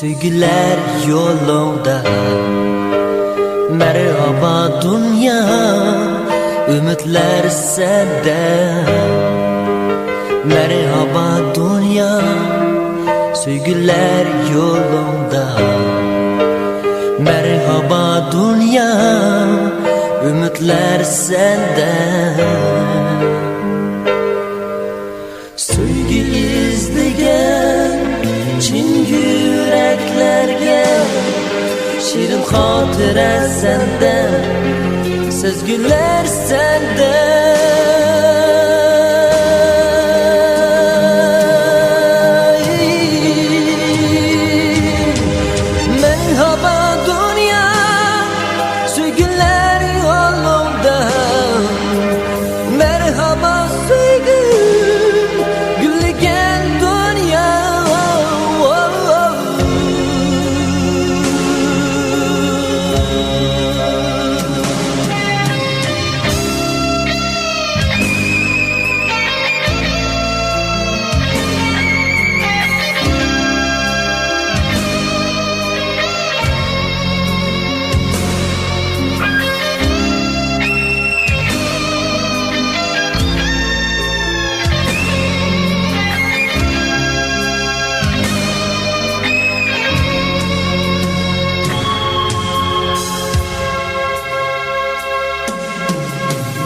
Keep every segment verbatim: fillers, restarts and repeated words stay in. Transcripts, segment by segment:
سۆيگۈلەر يولۇڭدا، مەرھابا دۇنيا، ئۈمىدلەر سەندە. مەرھابا دۇنيا، سۆيگۈلەر يولۇڭدا. مەرھابا دۇنيا، ئۈمىدلەر سەندە. سۆيگۈ ئىزدىگەن چىن يۈرەكلەرگە، شېرىن خاتىرە سەندە، سەزگۈلەر سەندە. مەرھابا دۇنيا، سۆيگۈلەر يولۇڭدا. مەرھابا سۆيگۈم، گۈللىگەن دۇنيا.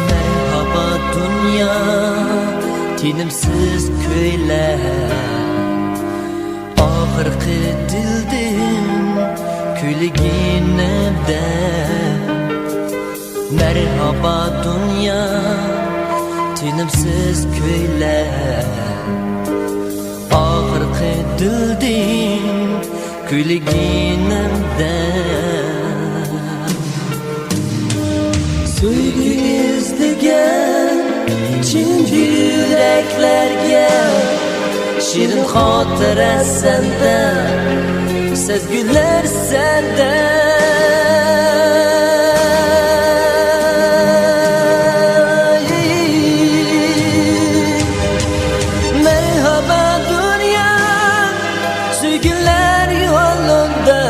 مەرھابا دۇنيا، تىنىمسىز كۈيلەر. ئاخىرقى دىلدىن كۈيلىگىنىمدە. مەرھابا دۇنيا، تىنىمسىز كۈيلەر. ئاخىرقى دىلدىن كۈيلىگىنىمدە. سۆيگۈ ئىزدىگەن چىن يۈرەكلەرگە، شېرىن خاتىرە سەندە، سەزگۈلەر سەندە. مەرھابا دۇنيا، سۆيگۈلەر يولۇڭدا.